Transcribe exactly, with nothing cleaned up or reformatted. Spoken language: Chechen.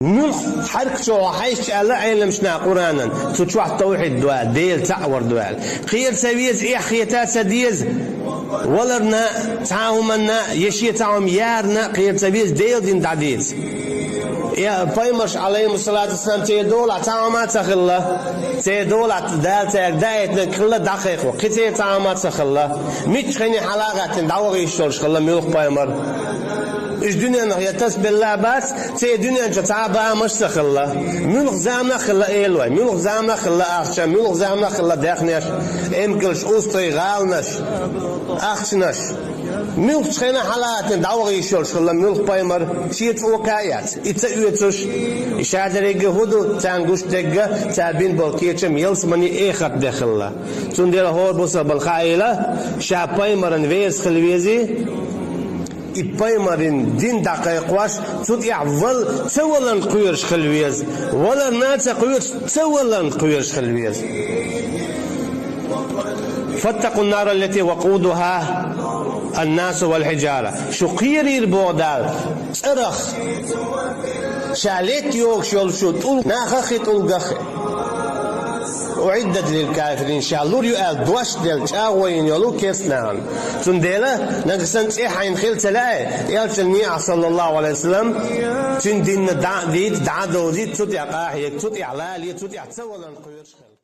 Муьлх хьарк чу хьо хьаьшча аьлла Ӏеламнаха Къуранан, цу чохь тавхьид ду аьлла, Дела цхьаъ вар ду аьлла. Кхера ца веза, эхь хета а ца деза, валарна а, цхьа а хӀуманна а, я шен цхьа хӀума ярна а кхера ца веза, Делан дин дӀадеца. Э, пайхамарш, Ӏалайхимуссалату вассалам, церан долахь цхьа хӀума а ца хилла. Церан долахь Дала цаьрга даийтинарг хилла дӀакхайкхо, кхин церан цхьа хӀума а ца хилла. Мичча хенахь хьала а гӀаьттина дӀаваха йиш йолуш хилла муьлхха пайхамар. Уьш дуьненах я тасбелла а бац, церан дуьнен чу цхьа а бамаш а ца хилла. Муьлхха заманахь хилла элой, муьлхха заманахь хилла ахча, муьлхха заманахь хилла даьхнеш, эмкалш, устагӀий, гӀаланаш, ахчанаш. Муьлххачу хенахь хьала а гӀаьттина дӀаваха йиш йолуш хилла муьлхха пайхамар, шен цӀока а эцна, и ца оьцуш. И ша дерриге а хӀун ду, царна гуш дерг а, цара бина болу кечам ялсамани эхарт де хилла. Цундела хӀора бусалбана хаийла, ша пайхамаран веза хила везий, и пайхамаран дин дӀакхайкхош, цу тӀехь вал ца валарна кхоьруш хила веза, валарна а ца кхоьруш, ца валарна кхоьруш хила веза. فاتقوا النار التي وقودها الناس والحجارة. Шу кхерийла, боху Дала, цӀарах, ша летта йогуш йолчу тӀулг-, нахах а, тӀулгах а. أعدت للكافرين, ша лур ю аьлла дош делла, чӀагӀо йина йолу керста нахана. Цундела, нагахь санна цӀе хьайна хила ца лаьа, Элчанан некъахь, саллаллаху Ӏалайхи ва саллам, цуьнан динна дӀа а дийца, дӀа а довзийта, цу тӀехь къахьега, цу тӀехь лале, цу тӀехь ца валарна кхоьруш хила.